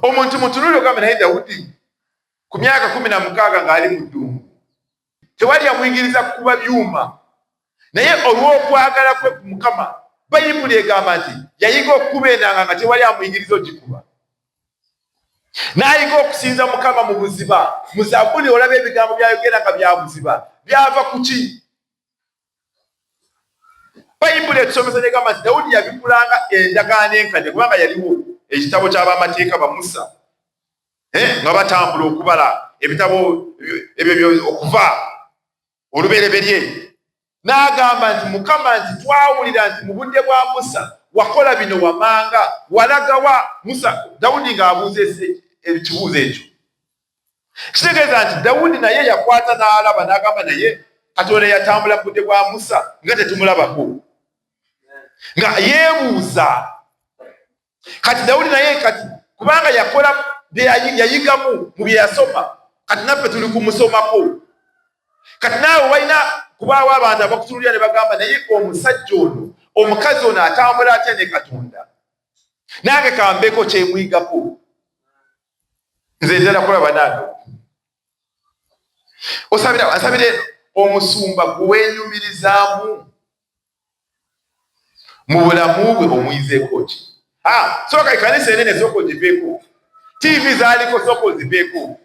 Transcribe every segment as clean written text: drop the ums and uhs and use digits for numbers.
Omuntu mutunuli ogambe naye Dawudi ku myaka 16 ng'ali mu ddungu tewali yamuyigiriza kukuba byuma, naye olw'okwagala kwe ku Mukama, Bayibuli egamba nti yayiga okukuba enanga nga tewali amuyigiriza ogikuba, n'ayiga okusinza Mukama mu buziba. Mu Zabbuli olaba ebigambo byayogera nga bya buziba, byava ku ki? Bayibuli etusomesa negamba nti Dawudi yabikulanga endagaano enkadde, kubanga yaliwo ekitabo ky'abamateeka ba Musa, nga batambula okubala ebitabo ebyo okuva olubereberye, n'agamba nti Mukama nti twawulira nti mu budde bwa Musa wakola bino wamanga, walagawa Musa? Dawudi ng'abuuza ekibuuzo ekyo, kitegeeza nti Dawudi naye yakwata n'alaba n'agamba, naye Katonda yatambula mu budde bwa Musa nga tetumulabako, nga yeebuuza. Kati Dawudi naye kati kubanga yakola yayigamu mu bye yasoma, kati naffe tuli kumusomako. Kati naawe walina kubaawo abantu abakutunulira ne bagamba, naye omusajja ono, omukazi ono atambula atya ne Katonda? Nange kambeeko kyemuyigako. Nze ntera kulaba nange osabira asabire omusumba gwe wenyumirizaamu mu bulamu bwe, omuyizeeko ki? Sooka ekanisa enene sooka ogiveeko, TV zaaliko sooka oziveeko.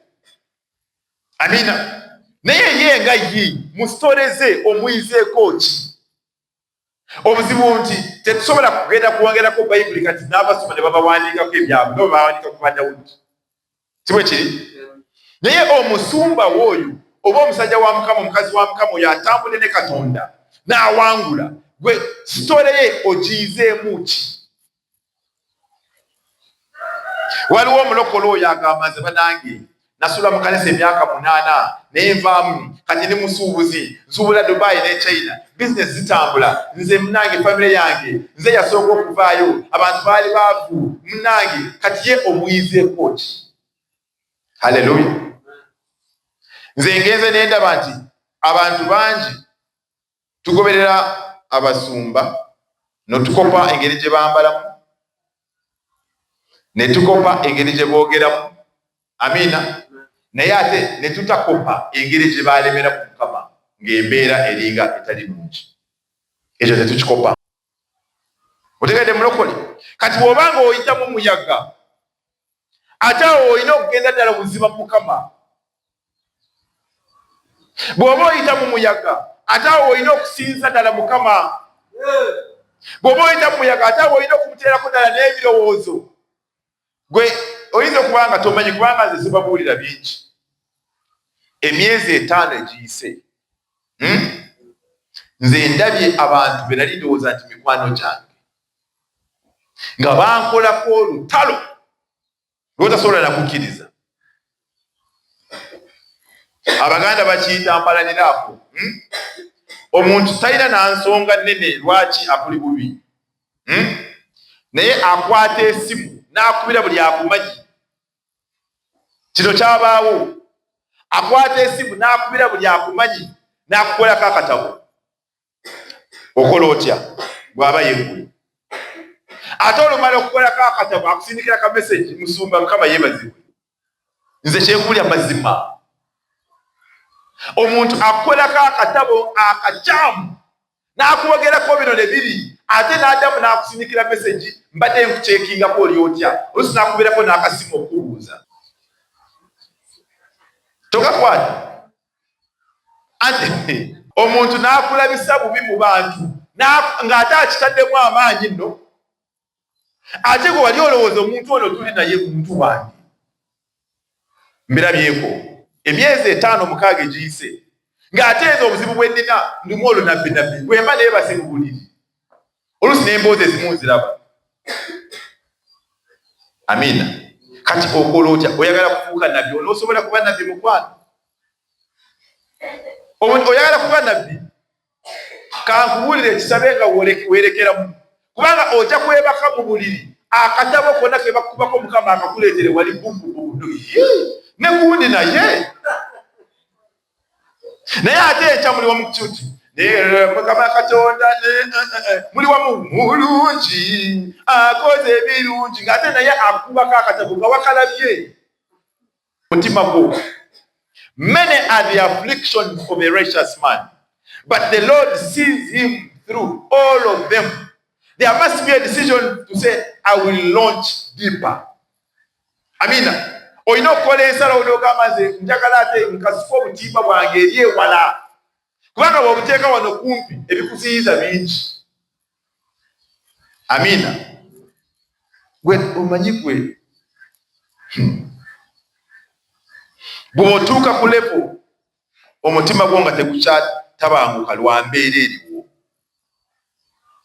Amina. Naye ye nga ye mu story ze omuyizeeko ki? Obuzibu nti tetusobola kugenda kwongerako Bayibuli. Kati n'abasoma ne babawandiikako ebyabwe nga bwe bawandiika ku Badawudi, si bwe kiri? Naye omusumba w'oyo oba omusajja wa Mukama, omukazi wa Mukama oyo atambule ne Katonda n'awangula, gwe story ye ogiyizeemu ki? Waliwo omulokole oyo agamba, nze banange nasula mu kanisa emyaka 8 naye nvaamu, kati ndi musuubuzi, nsuubula Dubai ne China, bizinesi zitambula. Nze munange famire yange nze yasooka okuvaayo, abantu baali baavu munange. Kati ye omuyizeeko ki? Haleluya. Nze ngenze nendaba nti abantu bangi tugoberera abasumba, notukopa engeri gye bambalamu, ne tukopa engeri gye boogeramu. Amiina. Naye ate ne tutakopa engeri gye balemera ku Mukama ng'embeera eringa etali nungi. Ekyo tetukikopa. Otegedde, mulokole? Kati bw'oba nga oyitamu muyaga, ate awo olina okugenda ddala buziba mu Mukama. Bw'oba oyita mu muyaga, ate awo olina okusinza ddala Mukama. Bw'oba oyita mu muyaga, ate awo olina okumuteerako ddala n'ebirowoozo. Gwe oyinza okuba nga tomanyi, kubanga nze sibabuulira bingi. Emyezi 5 egiyise, Nze ndabye abantu be nali ndowooza nti mikwano gyange nga bankolako olutalo lwotasobola nakukkiriza. Abaganda bakiyita mpalaniraako, Omuntu talina nansonga nnene lwaki akuli bubi, Naye akwata esimu n'akubira buli akumanyi. Kino kyabaawo, akwata esimu n'akubira buli akumanyi n'akukolako akatabo. Okola otya bw'aba yeggwe? Ate olumala okukolako akatabo, akusindikira ka message, "Musumba, Mukama yeebazibwe." Nze kyenkulya mazima, omuntu akukolako akatabo akakyamu n'akwogerako bino ne biri, ate n'addamu n'akusindikira message, "Mbadde nkukyekingako, oli otya?" Olusi n'akubirako n'akasimu okubuuza, tokakwata. Anti omuntu n'akulabisa bubi mu bantu ng'ate akitaddemu amaanyi nno, ate gwe wali olowooza omuntu ono tuli naye muntu wange. Mbirabyeko emyezi 5 6 egiyise, ng'ate nze obuzibu bwe nnina ndumu olwo nabbi nabbi bwemba neebase mu buliri, oluusi n'emboozi ezimu nziraba. Amiina. Kati okola otya? Oyagala kufuuka nabbi? Onoosobola kuba nabbi, mukwano? Oyagala kuba nabbi? Kankubuulire, ekisabe nga weerekeramu, kubanga ojja kwebaka mu buliri, akatabo konna ke bakubako Mukama akakuleetere wali bubububu ne gundi. Naye ate enkya muli wamukuti. Mukama Katonda muli wamu mulungi, akoze ebirungi, ng'ate naye akubako akatabo nga wakalabye mutima gwo. Many are the afflictions of a righteous man, but the Lord sees him through all of them. There must be a decision to say, I will launch deeper. Amina. Olina okukola ensalawo n'ogamba nze njagala ate nkasuka obutimba bwange eri ewala, kubanga bw'obuteeka wano kumpi ebikuziyiza bingi. Amina. Gwe omanyi gwe bw'otuuka ku level omutima gwo nga tegukyatabanguka lwa mbeera eriwo.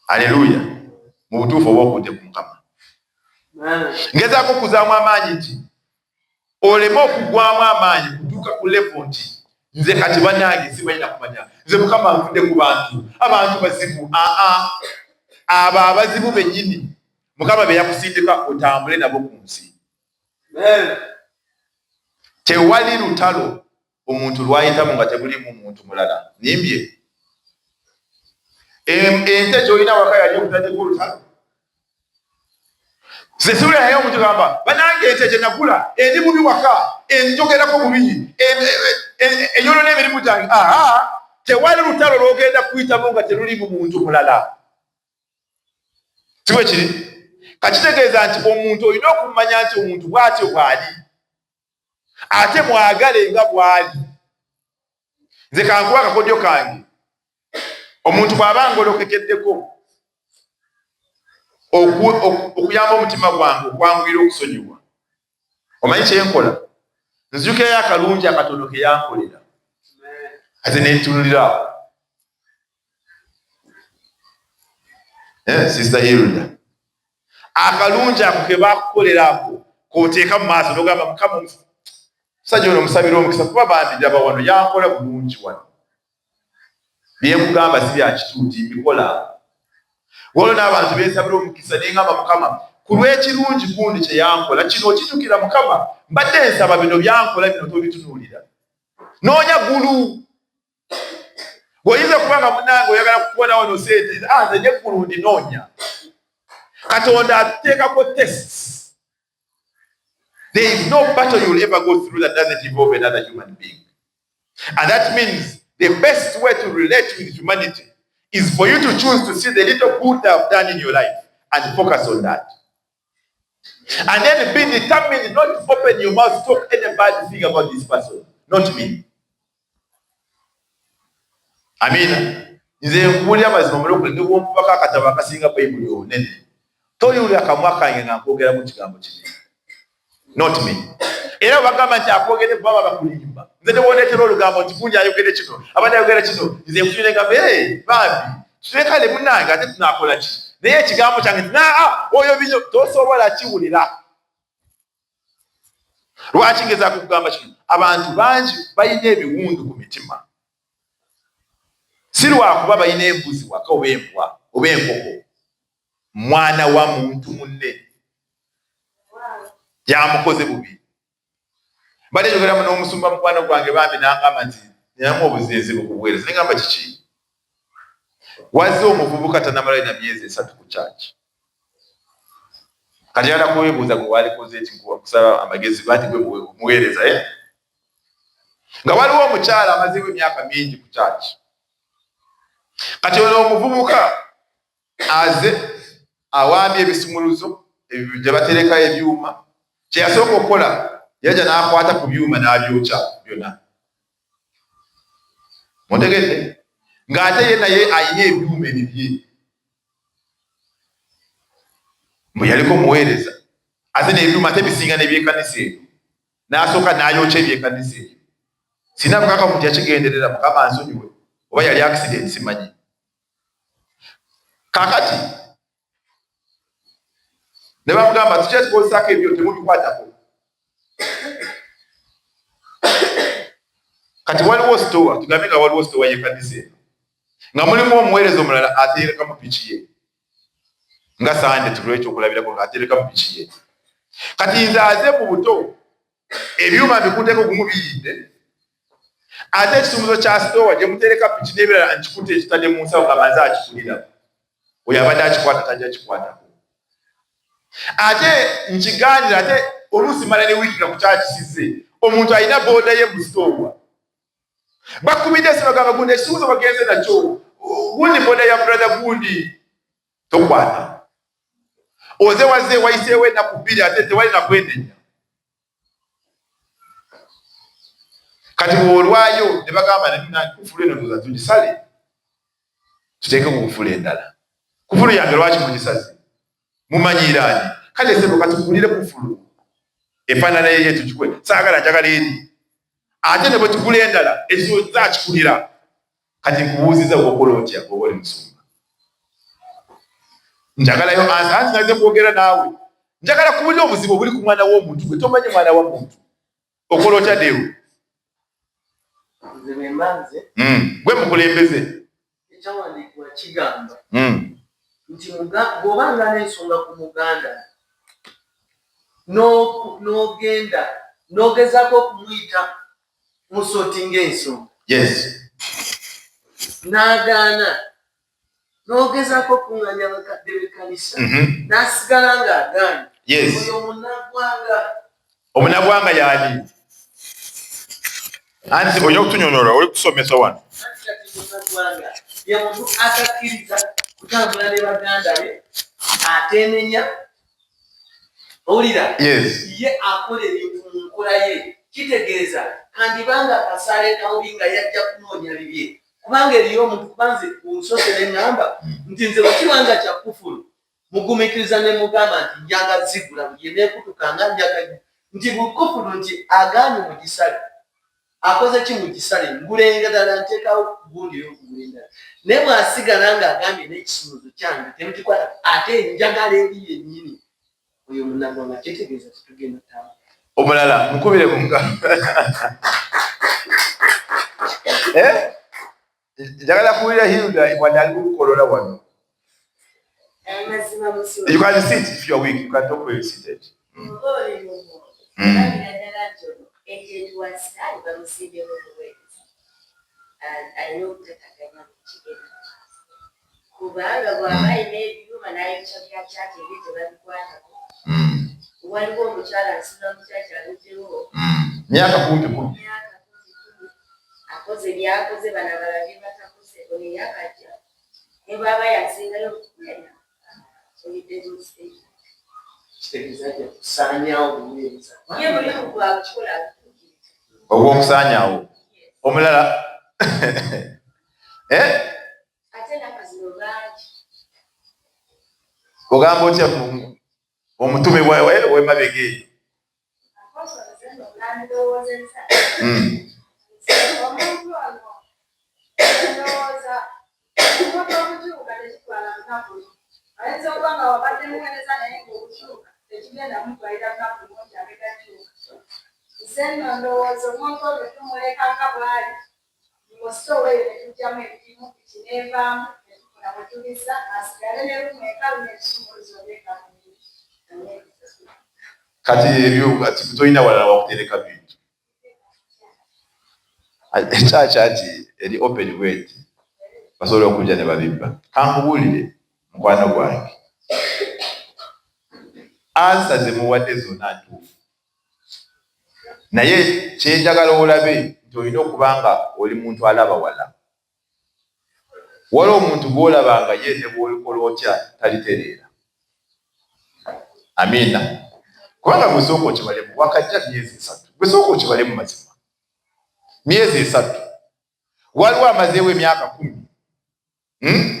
Aleluya. Mu butuufu oba okudde ku Mukama. Ngezaako okuzaamu amaanyi nti oleme okugwamu amaanyi kutuuka ku level nti nze kati bannange simanyi na kumanya, nze Mukama nvudde ku bantu, abantu bazibu. Aa, abo abazibu bennyini Mukama be yakusindika otambule nabo ku nsi. Tewali lutalo omuntu lwayitamu nga tebulimu muntu mulala. Nimbye ente gy'olina waka yali okutandika olutalo. Nze siwulira naye omuntu gamba banange ente gye nagula endi bubi waka, enjogerako bubi, enyonoona emirimu gyange. Aha, tewali lutalo lw'ogenda kuyitamu nga terulimu muntu mulala. Si bwe kiri? Kakitegeeza nti omuntu olina okumanya nti omuntu bw'atyo bw'ali, ate mwagale nga bw'ali. Nze kankuwa akakodyo kange. Omuntu bw'aba ngolokekeddeko okuyamba omutima gwange okwanguyira okusonyiwa, omanyi kyenkola? Nzijukirayo akalungi akatono ke yankolera, ate nentunulira awo. Sister Hilda, akalungi ako ke bakukolera ako k'oteeka mu maaso n'ogamba Mukama omusajja ono omusabira omukisa, kuba bambi ndaba wano yankola bulungi wano. Bye nkugamba si bya kituuti, mbikola. Waliwo n'abantu beesabira omukisa ne ngamba Mukama ku lw'ekirungi gundi kye yankola kino okijjukira Mukama, mbadde nsaba bino byankola bino tobitunuulira. Noonya ggulu. Bw'oyinza okuba nga munnange oyagala kukubonawo no sente, nze n'eggulu ndinoonya. Katonda atuteekako tests. There is no battle you will ever go through that doesn't involve another human being. And that means the best way to relate with humanity is for you to choose to see the little good they have done in your life and focus on that. And then be determined not to open your mouth to talk any bad thing about this person, not me. Amina. Nze nkubuulira amazima mulokole, ne bw'onkubako akatabo akasinga Bayibuli obunene, toliwulira kamwa kange nga nkwogeramu kigambo kibi. Not me. Era bwe bagamba nti akwogedde baba bakulimba. Nze ne bw'ondeetera olugambo nti gundi ayogedde kino, abadde ayogera kino, nze nkutunule ngamba, hey, bambi, tulekale munnange ate tunaakola ki? Naye ekigambo kyange nti naa oyo binyo tosobola kiwulira. Lwaki ngezaako okugamba kino? Abantu bangi balina ebiwundu ku mitima. Si lwakuba balina embuzi waka oba embwa oba enkoko. Mwana wa muntu munne yamukoze bubi. Mbadde njogeramu n'omusumba mukwano gwange bambi n'angamba nti ninamu obuzibuzibu ku buweereza. Ne ngamba kiki? Wazze omuvubuka tannamalayo na myezi 3 ku church. Kati yala kwebuuza gwe walikoze eki nkusaba amagezi banti gwe muweereza, eh? Nga waliwo omukyala amazeewo emyaka mingi ku church. Kati ono omuvubuka aze awambye ebisumuluzo gye batereka ebyuma. Kye yasooka okukola yajja n'akwata ku byuma n'abyokya byonna. Muntegedde? Ng'ate ye naye alina ebyuma ebibye. Mbu yaliko muweereza ate n'ebyuma ate bisinga n'ebyekanisa eyo. N'asooka n'ayokya ebyekanisa eyo. Sina bukakafu nti yakigenderera, Mukama ansonyiwe, oba yali accident simanyi. Kaakati ne bamugamba tujja tukozesaako ebyo temubikwatako. Kati waliwo store, tugambe nga waliwo store y'ekkanisa eno nga mulimu omuweereza omulala aterekamu piki ye, nga Sande tulwe ekyokulabirako ng'aterekamu piki ye. Kati nze aze mu buto ebyuma mbikutteko gumu biyidde, Ate ekisumuzo kya sitoowa gye mutereka piki n'ebirala nkikutte ekitadde mu nsawo nga maze akikulira. Oyo abadde akikwata tajja kikwatako. Ate nkigaanira ate oluusi mala ne wiiki nga kukyakisize. Omuntu alina booda ye mu sitoowa. Bakubidde esimu bagamba gundi ekisumuzo bagenze nakyo. Gundi booda ya brother gundi tokwata. Oze waze wayiseewo ennaku bbiri ate tewali na kwenenya. Kati bw'olwayo ne bagamba kufulu eno ndoza tugisale tuteeke ku kufulu endala. Kufulu yange lwaki mugisaze? Mumanyiiraani? Kale sebo katugulire kufulu efaanana yeye tugikwe, saagala njagala eri. Ate ne bwe tugula endala ekizibu zakikulira. Kati nkubuuziza okola otya bw'oba oli musumba? Njagalayo ansa, anti naze kwogera naawe. Njagala kuwulira obuzibu obuli ku mwana w'omuntu gwe tomanyi mwana wa muntu. Okola otya Deo? Gwe mukulembeze. Ekyawandiikibwa kigamba nti bw'obanga n'ensonga ku muganda n'ogenda n'ogezaako okumuyita musotinga ensonga. Yes. N'agaana n'ogezaako okunganya abakadde b'ekkanisa n'asigala ng'agaanye. Yes. Oyo munnagwanga. Omunnagwanga y'ani? Anti olina okutunyonyola oli kusomesa wano. Anti kati munnagwanga ye muntu atakkiriza kutambula ne baganda be, ateenenya. Owulira? Yes. Ye akola ebintu mu nkola ye. Kitegeeza kandibanga akasaale kawubi nga yajja kunoonya bibye. Kubanga eriyo omuntu kuba nze ku nsozi ne ŋŋamba nti nze bwe kiba nga kya kufulu mugumiikiriza ne mugamba nti njaga zigula buli eneekutuka nga njaga nti bukufulu nti agaanye mugisale akoze ki mugisale ngula endala nteekawo gundi ey'okugula endala naye bw'asigala ng'agambye n'ekisumuzo kyange temukikwata ate njagala eri yennyini oyo munagwanga kitegeeza tetugenda tamu. Omulala mukubire mu ngalo. Eh? Njagala kuwulira Hilda wadde ali kukolola wano. You can sit if you are weak. You can talk where you seated. Kubanga bw'aba alina ebyuma n'ayokya bya kyaki ebyo tebabikwatako. Waliwo omukyala nsula mu kyaki aluddewo. Myaka kumpi kumi. Myaka kumpi kumi. Akoze by'akoze bano abalala bye batakoze ono yakajja ne bw'aba yasingayo okubeera olidde mu state. Kitegeeza ajja kusaanyaawo obuweereza. Ye mulimu gwa kukikola atuukiriza. Ogw'okusaanyaawo. Omulala. Eh? Ate ennaku zino bangi. Ogamba otya omutume w'emabega eyo? Omuntu ono ndowooza omuntu okukyuka tekitwala lunaku lumu. Ayinza okuba nga wabadde muweereza naye ng'okukyuka tekigenda mutwalira lunaku lumu nti agenda kyuka. Nze nno ndowooza omuntu ono tumuleka nga bw'ali mu sitoowa eyo ne tuggyamu ebigimu piki n'evaamu ne tufuna we tubizza asigale ne lumu enkalu n'ekisumuluzo byekalu. Kati ebyo kati tolina walala wakutereka bintu. Ekyaki ati eri open bweti basobola okujja ne babibba. Kankubuulire mukwano gwange, ansa ze muwadde zonna ntuufu, naye kye njagala olabe nti olina okuba nga oli muntu alaba wala. Waliwo omuntu gw'olaba nga ye ne bw'olikola otya talitereera. Amiina. Kubanga gwe sooka okibalemu, wakajja myezi 3. Gwe sooka okibalemu mazima. Myezi 3. Waliwo amazeewo emyaka 10.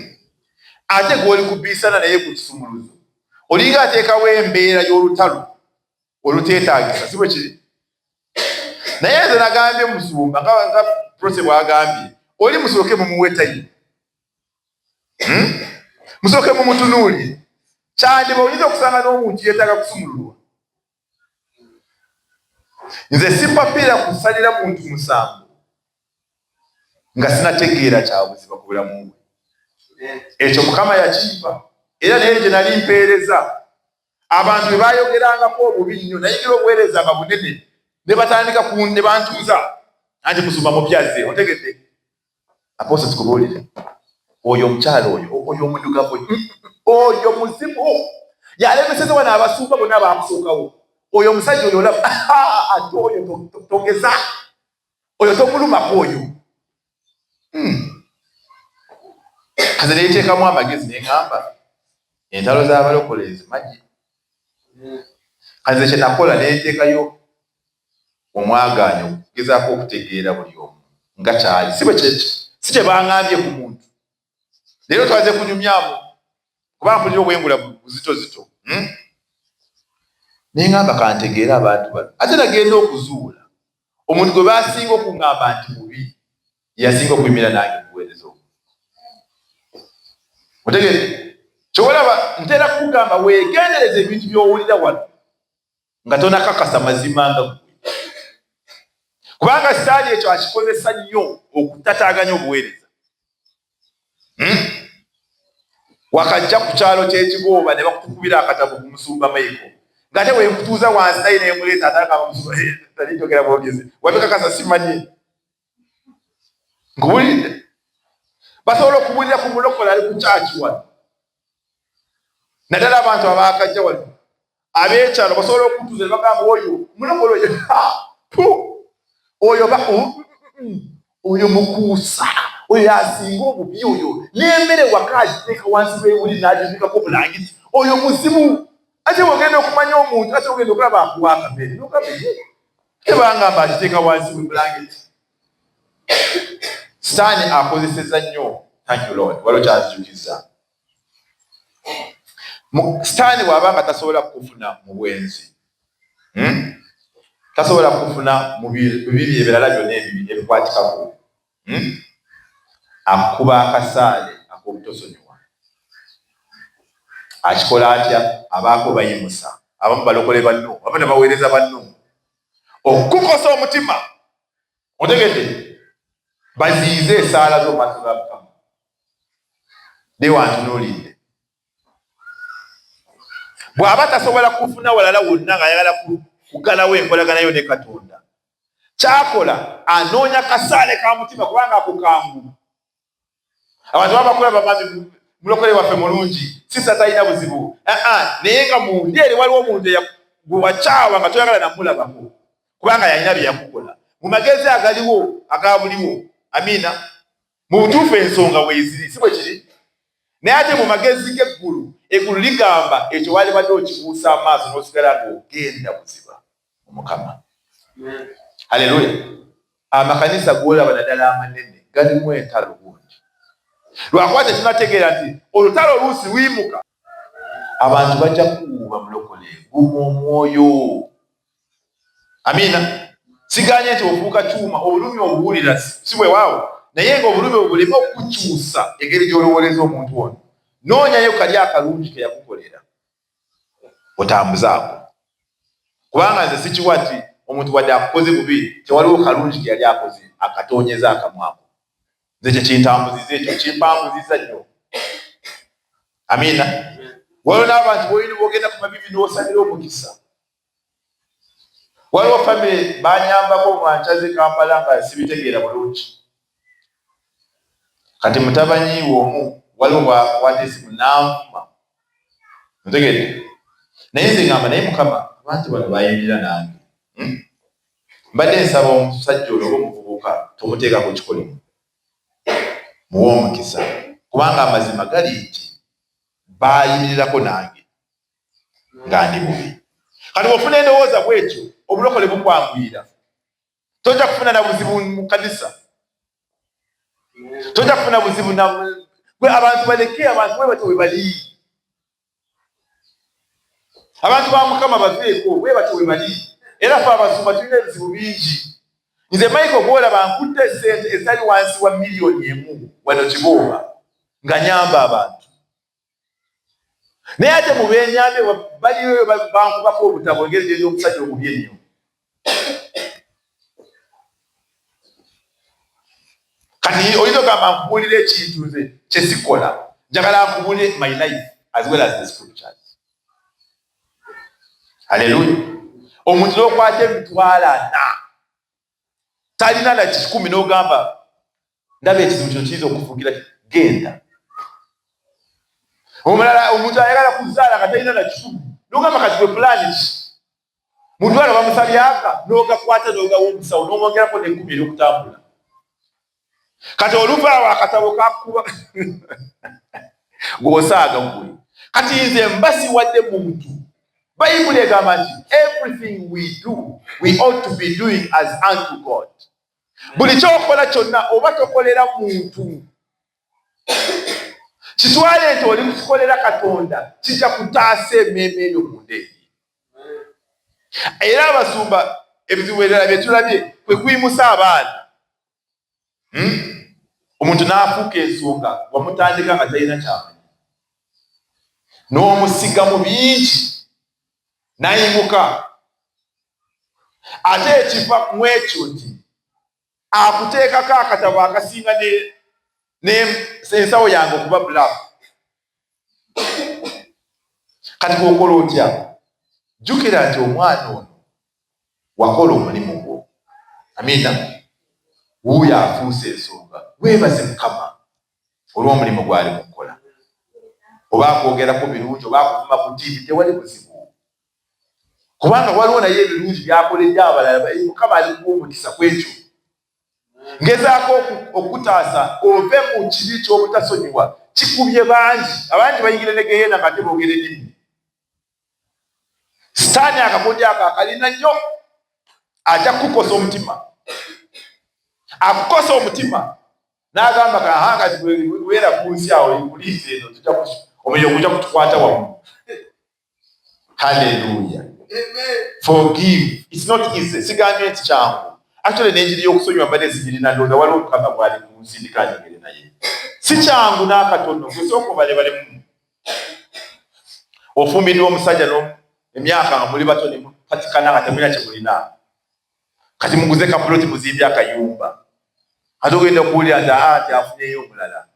Ate gw'oli kubiisana naye ku kisumuluzo. Olinga ateekawo embeera y'olutalo oluteetaagisa, si bwe kiri? Naye nze nagambye musumba nga Prose bw'agambye, oli musooke mumuwe tayimu. Musooke mumutunuulire. Kyandiba oyinza okusanga n'omuntu yeetaaga kusumululwa. Nze sipapiira kusalira muntu musango nga sinategeera kya buziba ku bulamu bwe. Ekyo Mukama yakimpa era naye gye nali mpeereza. Abantu bwe baayogerangako obubi nnyo, nayigira obuweereza nga bunene ne batandika ne bantuuza. Anti musumba mupyaze otegedde. Apostle tukubuulire. Oyo omukyala oyo, oyo omuddugavu oyo muzibu. Yalemeseza wano abasumba bonna baamusookawo. Oyo omusajja oyo olaba ate oyo togeza. Oyo tomulumako oyo. Kaze neyeteekamu amagezi ne ŋŋamba entalo z'abalokole nzimanyi. Kaze kye nakola neyeteekayo omwagaanya okugezaako okutegeera buli omu nga kyali si si kye baŋambye ku muntu. Leero twaze kunyumyamu kuba mpulira obwengula buzitozito. Ne ŋŋamba kantegeere abantu bano. Ate nagenda okuzuula omuntu gwe basinga okuŋŋamba nti mubi yasinga okuyimira nange mu buweereza obwo. Otegedde? Ky'olaba ntera kukugamba weegendereze ebintu by'owulira wano nga tonakakasa mazima nga ggwe, kubanga sitaani ekyo akikozesa nnyo okutataaganya obuweereza. Wakajja ku kyalo ky'Ekigooba ne bakutukubira akatabo ku musumba Michael, ng'ate bwe nkutuuza wansi naye ne muleeta atagamba musumba tali njogera bwogezi wabikakasa simanyi nkubuulidde. Basobola okubuulira ku mulokole ali ku kyaki wano, naddala abantu abaakajja wano ab'ekyalo basobola okutuuza ne bagamba oyo mulokole oyo oyo oyo mukuusa oyo asinga obubi oyo n'emmere waka agiteeka wansi w'ebuli n'agibikako bulangiti oyo muzibu. Ate bw'ogenda okumanya omuntu ate ogenda okulaba akuwa akamere n'ogamba tebangamba agiteeka wansi w'ebulangiti. Sitaani akozeseza nnyo. Thank you Lord, waliwo kyanzijukiza. Sitaani bw'aba nga tasobola kukufuna mu bwenzi, tasobola kukufuna mu bibi ebirala byonna ebibi ebikwatikako, akukuba akasaale ak'obutosonyiwa. Akikola atya? Abaako bayimusa abamu balokole banno, abamu ne baweereza banno okukukosa omutima. Otegedde? Baziyize esaala zo mu maaso ga Mukama. Naye wantunuulidde. Bw'aba tasobola kufuna walala wonna ng'ayagala kugalawo enkolagana yo ne Katonda, kyakola anoonya kasaale ka mutima, kubanga ako kangu. Abantu baba bakulaba bambi mulokole waffe mulungi, sisa talina buzibu, naye nga munda eri waliwo omuntu gwe wakyawa nga toyagala namulabako, kubanga yalina bye yakukola mu magezi agaliwo aga buliwo. Amiina. Mu butuufu ensonga weeziri, si bwe kiri? Naye ate mu magezi g'eggulu, eggulu ligamba ekyo waalibadde okibuusa amaaso n'osigala ng'ogenda buziba mu Mukama. Haleluya! Amakanisa g'olaba naddala amanene galimu entalo bungi, lwakuba tetunategeera nti olutalo oluusi luyimuka. Abantu bajja kuwuuba mulokole, guma omwoyo. Amiina. Siganye nti ofuuka kyuma, obulumi obuwulira si bwe waawo, naye ng'obulumi obwo buleme okukukyusa engeri gy'olowooleza omuntu ono. Noonyayo kali akalungi ke yakukolera otambuzaako, kubanga nze sikiwa nti omuntu wadde akukoze bubi tewaliwo kalungi ke yali akoze akatoonyeza akamwako. Nze kye kintambuziza ekyo kimpambuziza nnyo. Amiina. Waliwo n'abantu b'olina b'ogenda ku mavivi n'osabira omukisa. Waliwo famire banyambako nga nkyaze Kampala nga sibitegeera bulungi. Kati mutabanyi we omu waliwo bw'akwata esimu n'anvuma. Otegedde? Naye nze ngamba naye Mukama abantu bano bayimirira nange. Mbadde nsaba omusajja ono oba omuvubuka tomuteekako kikolimo. Muwe omukisa kubanga amazima gali nti baayimirirako nange nga ndi bubi. Kati bw'ofuna endowooza bw'etyo, obulokole bukwanguyira. Tojja kufuna na buzibu mu kanisa, tojja kufuna buzibu na gwe. Abantu baleke, abantu bwe batyo bwe bali. Abantu ba Mukama baveeko, bwe batyo bwe bali. Era ffe abasumba tulina ebizibu bingi. Nze Michael gw'olaba nkutte essente ezitali wansi wa 1 million wano Kibooba nga nyamba abantu. Naye ate mu benyambye baliyo bankubako obutabo engeri gyeri omusajja omubi ennyo. Kati oyinza ogamba nkubuulira ekintu nze kye sikola, njagala nkubuulire my life as well as the scriptures. Haleluya! Omuntu n'okwata 400,000. Talina na kikumi n'ogamba ndaba ekizibu kino kiyinza okufuukira genda. Omulala omuntu ayagala kuzaala nga talina na kikumi n'ogamba kati gwe pulaani ki? Mutwalo bamusabyaka n'ogakwata n'ogawa omusawo n'omwongerako n'ekkumi ery'okutambula. Kati oluva awo akatabo kakuba gw'osaaga gwe. Kati nze mba siwadde muntu. Bayibuli egamba nti everything we do we ought to be doing as unto God. Buli kyokola kyonna oba tokolera muntu, kitwale nti oli kukikolera Katonda, kijja kutaasa emmeeme eyo munda eri. Era abasumba ebizibu ebirala bye tulabye kwe kuyimusa abaana. Omuntu n'afuuka ensonga wamutandika nga talina kyamanyi, n'omusigamu bingi n'ayimuka. Ate ekiva mu ekyo nti akuteekako akatabo akasinga n'ensawo yange okuba black. Kati bw'okola otya? Jjukira nti omwana ono wakola omulimu gwo. Amiina. Wuuyo afuuse ensonga. Weebaze Mukama olw'omulimu gw'ali mu kukola. Oba akwogerako birungi oba akuvuma ku ttiivi, tewali buzibu. Kubanga waliwo naye ebirungi by'akoledde abalala, Mukama alikuwa omukisa ku ekyo. Ngezaako okukutaasa ove mu kibi ky'obutasonyiwa. Kikubye bangi, abangi bayingira ne geyeena nga ate boogera ennimi. Sitaani akakodyo ako akalina nnyo, ajja kukukosa omutima, akukosa omutima n'agamba kaha kati weera ku nsi awo kuliisa eno omuliro gujja kutukwata wamu. Haleluya, forgive, it's not easy. Sigambye nti kyangu. Actually n'enjiri y'okusonyiwa mbadde sigirina, ndowooza waliwo Mukama bw'ali ku nsindika njogere naye. Si kyangu n'akatono. Gwe sooka obalebalemu. Ofumbiddwa omusajja emyaka nga muli bato ne mupatikana nga temulina kye mulina. Kati muguze kapuloti, muzimbye akayumba. Ate ogenda okuwulira nti aa nti afunyeyo omulala.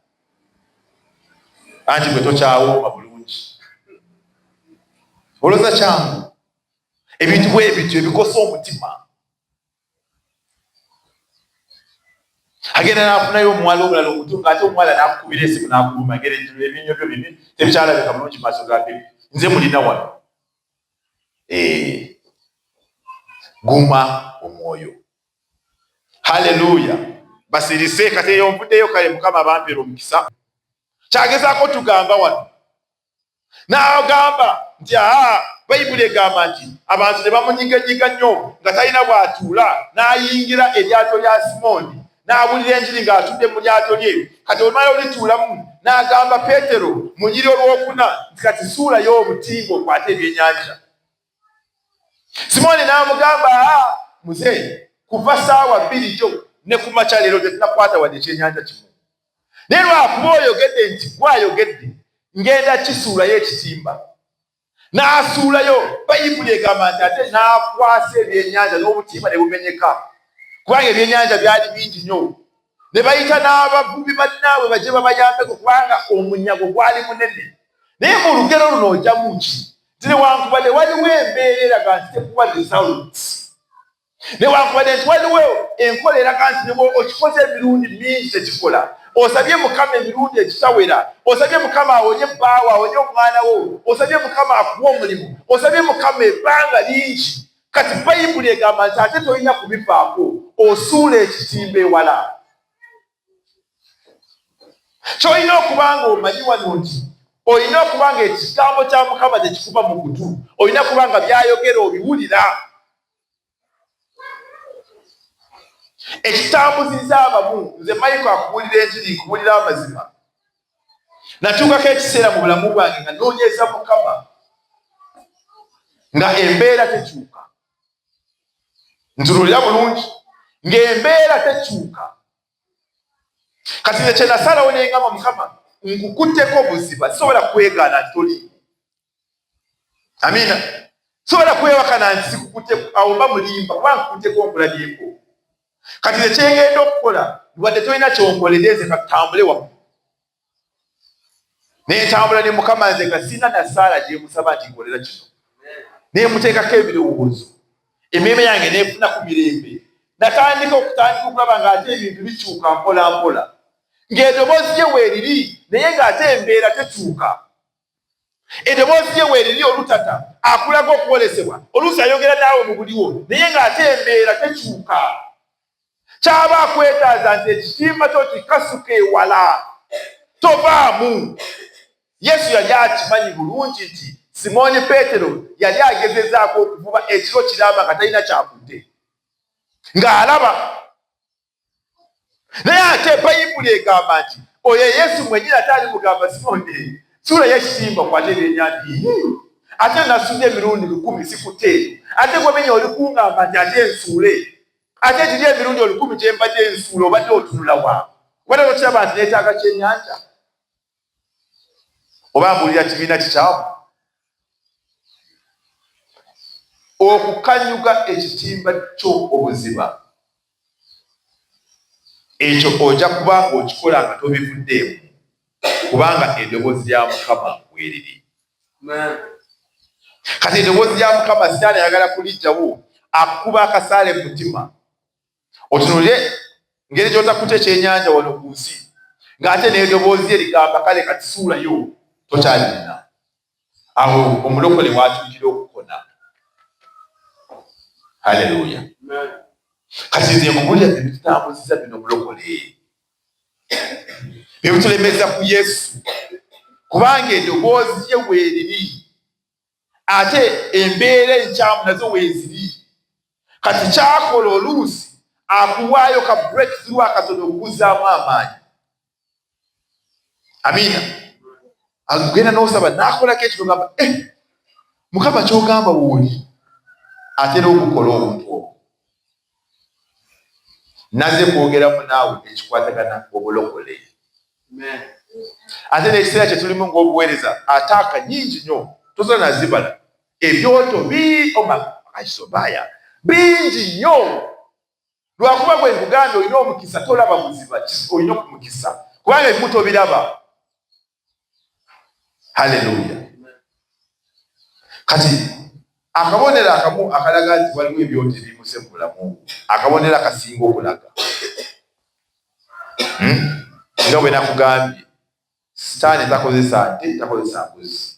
Anti gwe tokyawooma bulungi. Olowooza kyangu? Ebintu bwe bityo ebikosa omutima. Agenda n'afunayo omuwala omulala omuto, ng'ate omuwala n'akukubira esimu n'akuluma ngeri ebinnyo byo bibi tebikyalabika bulungi maaso ga bibi. Nze mulina wano. Guma omwoyo. Haleluya. Basirise kati eyo nvuddeyo kale Mukama abampeera omukisa. Kyagezaako tugamba wano. N'agamba nti aa Bayibuli egamba nti abantu ne bamunyiganyiga nnyo nga talina bw'atuula, n'ayingira eryato lya Simooni n'abulira enjiri ng'atudde mu lyato lye. Kati olumala olituulamu n'agamba Peetero mu nyiri olwokuna nti kati suulayo obutimba okwate ebyennyanja. Simooni n'amugamba aa muzeeyi, kuva ssaawa 2 gyo ne ku makya leero tetunakwata wadde ekyennyanja kimu. Naye lwakuba oyogedde nti gwayogedde ngenda kisuulayo ekitimba. N'asuulayo, Bayibuli egamba nti ate n'akwasa ebyennyanja n'obutimba ne bumenyeka. Kubanga ebyennyanja byali bingi nnyo. Ne bayita n'abavubi bannaabwe bajje babayambeko kubanga omunyago gwali munene. Naye mu lugero luno ojjamu ki? Nti newankubadde waliwo embeera eraga nti tekuwa results. Newankubadde nti waliwo enkola eraga nti okikoze emirundi mingi tekikola. Osabye Mukama emirundi egitawera. Osabye Mukama awonye bbaawo, awonye omwana wo. Osabye Mukama akuwe omulimu. Osabye Mukama ebbanga lingi. Kati Bayibuli egamba nti ate tolina kubivaako, osuula ekitimba ewala. Ky'olina okuba nga omanyi wano nti olina okuba nga ekigambo kya Mukama tekikuva mu kutu. Olina kuba nga by'ayogera obiwulira. Ekitambuziza abamu, nze Michael akubuulira enjiri, nkubuulira amazima. Natuukako ekiseera mu bulamu bwange nga nnoonyeza Mukama nga embeera tekyuka. Ntunulira bulungi ng'embeera tekyuka. Kati nze kye nasalawo ne ngamba Mukama nkukutteko buziba, sisobola kwegaana nti toliimu. Amiina. Sobola kwewakana nti sikukutteko, awo mba mulimba kuba nkukutteko nkulabyeko. Kati nze kye ngenda okukola, wadde tolina ky'onkoledde nze katutambule wamu. Ne ntambula ne Mukama nze nga sirina na ssaala gye musaba nti nkolera kino. Ne muteekako ebirowoozo. Emmeeme yange n'efuna ku mirembe. Natandika okutandika okulaba ng'ate ebintu bikyuka mpola mpola, ng'eddoboozi lye weeriri naye ng'ate embeera tekyuka. Eddoboozi lye weeriri olutata akulaga okwolesebwa, oluusi ayogera naawe mu buliwo naye ng'ate embeera tekyuka. Kyaba akwetaaza nti ekitimba kyo kikasuka ewala, tovaamu. Yesu yali akimanyi bulungi nti Simooni Peetero yali agezezaako okuvuba ekiro kiramba nga talina kyakutte, ng'alaba. Naye ate Bayibuli egamba nti oyo Yesu mwennyini ate ali mugamba Simooni, suula y'ekitimba kwate ebyennyanja, ate nasudde emirundi 1000 sikutte eyo, ate gwemenya oli kungamba nti ate nsuule, ate giri emirundi 1000 gye mbadde nsuula obadde otunula wa? Obadde tokiraba nti neetaaga kyennyanja? Oba mbuulira kibiina kikyamu? Okukanyuga ekitimba kyo obuziba, ekyo ojja kuba ng'okikola nga tobivuddeemu, kubanga eddoboozi lya Mukama weeriri. Kati eddoboozi lya Mukama Sitaani ayagala kuliggyawo, akukuba akasaale mu mutima. Otunulire ngeri gy'otakuta ekyennyanja wano ku nsi, ng'ate n'eddoboozi lye ligamba kale kati suulayo, tokyalina. Awo omulokole w'atuukira okukona. Haleluya. Kati nze nkubulira ebitutambuziza bino omulokole, ebitulemeza ku Yesu, kubanga eddoboozi lye weeriri, ate embeera enkyamu nazo weeziri. Kati kyakola oluusi akuwaayo ka breakthrough akatono okukuzaamu amaanyi. Amiina. Agenda n'osaba n'akolako ekyo gamba, Mukama ky'ogamba wooli, atera okukola obuntu obwo. Naze kwogeramu naawe ekikwatagana obulokole. Ate n'ekiseera kye tulimu ng'obuweereza ataaka nnyingi nnyo, tosobola nazibala. Ebyoto bisobaya bingi nnyo. Lwakuba bwe nkugambye olina omukisa tolaba buziba, olina okumukisa kubanga ebimu tobiraba. Haleluya. Kati akabonero akamu akalaga nti waliwo ebyoto ebimuse mu bulamu, akabonero akasinga okulaga nga bwe nakugambye, Sitaani takozesa nte, takozesa mbuzi.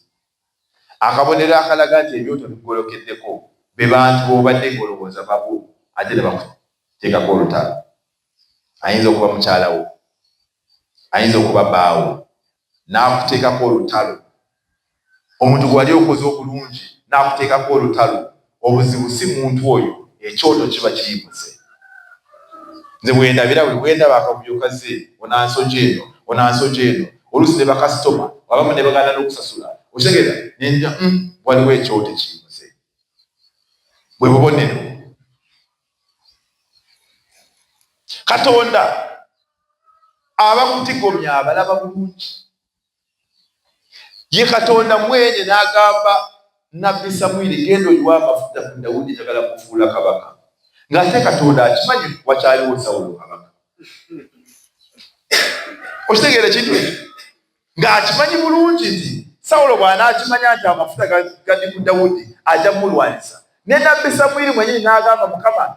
Akabonero akalaga nti ebyoto bikugolokeddeko be bantu b'obadde ng'olowooza babo ate ne bakuteekako olutalo. Ayinza okuba mukyala wo, ayinza okuba bbaawo, n'akuteekako olutalo. Omuntu gwe wali okoze obulungi n'akuteekako olutalo. Obuzibu si muntu oyo, ekyoto kiba kiyimuse. Nze bwe ndabira buli bwe ndaba akavuyo kazze, onansoja eno, onansoja eno, oluusi ne bakasitoma abamu ne bagaana n'okusasula. Okitegeera? Ne nja, waliwo ekyoto ekiyimuse. Bwe bubonero. Katonda abakutigomya abalaba bulungi. Ye Katonda mwenye n'agamba Nabbi Samwiri, genda oyiwe amafuta ku Dawudi, njagala kufuula kabaka. Ng'ate Katonda akimanyi wakyaliwo Sawulo kabaka. Okitegeera ekintu ekyo? Ng'akimanyi bulungi nti Sawulo bw'anaakimanya nti amafuta gali ku Dawudi ajja kumulwanyisa. Ne Nabbi Samwiri mwennyini n'agamba Mukama,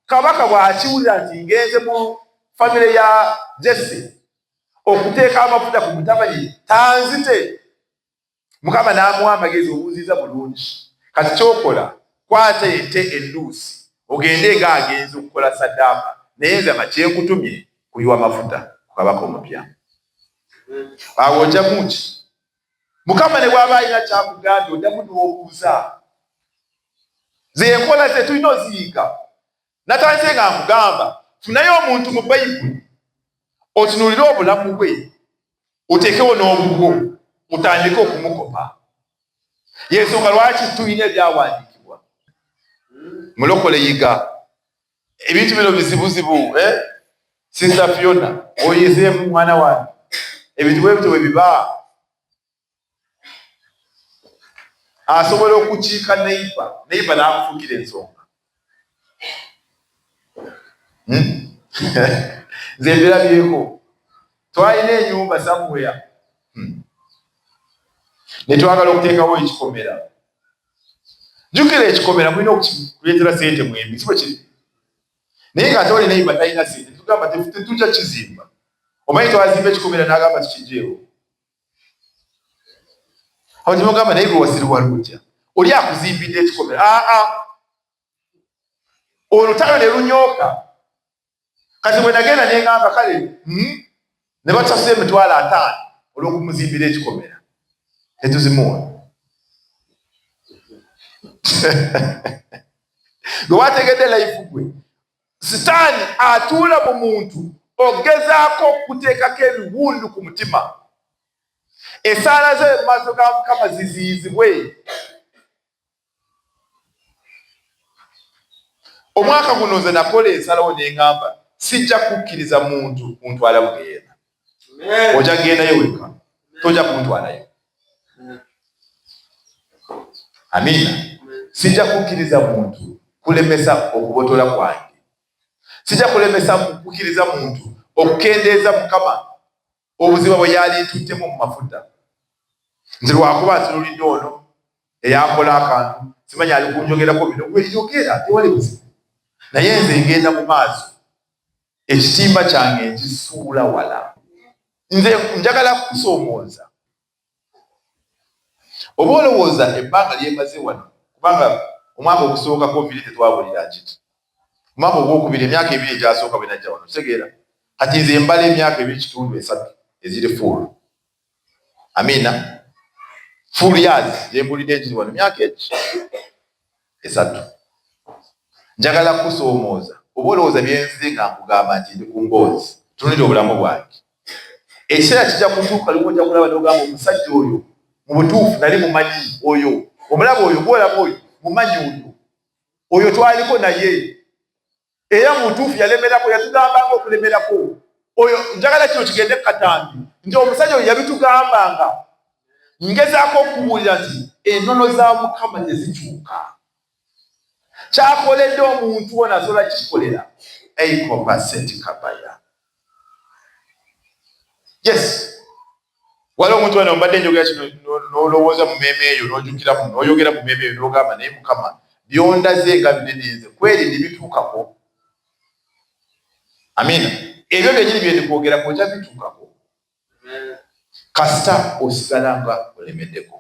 kabaka bw'akiwulira nti ngenze mu famire ya Jesse okuteeka amafuta ku mutabani tanzite. Mukama n'amuwa amagezi, obuuziza bulungi. Kati ky'okola, kwata ente enduusi ogende ng'agenze okukola saddaaka, naye nze nga kyenkutumye kuyiwa mafuta ku kabaka omupya. Awo ojjamu ki? Mukama ne bw'aba alina kyakugambye oddamu n'obuuza. Ze enkola ze tulina oziyiga. Natandise nga nkugamba funayo omuntu mu Bayibuli otunuulire obulamu bwe, oteekewo n'obubwo, otandike okumukopa. Y'ensonga lwaki tulina ebyawandiikibwa. Mulokole yiga ebintu bino bizibuzibu, eh? Sister Fiona oyizeemu mwana wange, ebintu bwe bityo bwe biba. Asobola okukiika neighbor, neighbor n'akufuukira ensonga. Nze mbirabyeko. Twalina ennyumba somewhere, ne twagala okuteekawo ekikomera. Jjukira ekikomera mulina okuleetera ssente mwembi, si bwe kiri? Naye nga ate oli neighbor talina sente, tugamba tetujja kizimba. Omanyi twazimba ekikomera n'agamba tukijeewo. Awo temugamba naye gwe wasiriwala otya? Oli akuzimbidde ekikomera. Aa, olutalo ne lunyooka. Kati bwe nagenda ne ŋŋamba kale, ne batusasula 50,000 olw'okumuzimbira ekikomera, tetuzimuwa. Gwe wategedde life gwe. Sitaani atuula mu muntu ogezaako okuteekako ebiwundu ku mutima. Essaala ze mu maaso ga Mukama ziziyizibwe. Omwaka guno nze nakola ensalawo ne ŋŋamba sijja kukkiriza muntu kuntwala mu geyeena. Ojja kugendayo wekka, tojja kuntwalayo. Amiina. Sijja kukkiriza muntu kulemesa okubotola kwange. Sijja kulemesa kukkiriza muntu okukendeeza Mukama obuziba bwe yalintuttemu mu mafuta. Nze lwakuba ntunulidde ono eyankola akantu, simanyi ali kunjogerako bino, gwe yogera tewali buzibu, naye nze ngenda mu maaso, ekitimba kyange nkisuula wala. Nze njagala kukusoomooza. Oba olowooza ebbanga lyemaze wano, kubanga omwaka ogusooka COVID tetwabulira nkiti, omwaka ogwokubiri emyaka 2 egyasooka bwe najja wano, kitegeera kati nze mbala emyaka 2 kitundu 3 eziri full. Amina. Full years gyembulidde enjiri wano myaka egi 3. Njagala kukusoomooza. Oba olowooza byenzize nga nkugamba nti ndi ku mboozi, tunulira obulamu bwange. Ekiseera kijja kutuuka lumu ojja kulaba n'ogamba omusajja oyo mu butuufu nali mumanyi oyo, omulaba oyo, gw'olaba oyo, mumanyi oyo, oyo twaliko naye era mu butuufu yalemerako, yatugambanga okulemerako. Oyo njagala kino kigende katambi nti omusajja oyo yabitugambanga. Ngezaako okukubuulira nti ennono za Mukama tezikyuka. Kyakoledde omuntu ono asobola kikolera. Eikopaseti kabaya. Yes. Waliwo omuntu wano mbadde njogera kino n'olowooza mu mmeeme eyo, n'ojjukiramu, n'oyogera mu mmeeme eyo, n'ogamba naye Mukama by'ondaze nga binene nze kweri ndibituukako. Amina. Ebyo byennyini bye ndikwogerako ojja bituukako. Kasita osigala nga olemeddeko.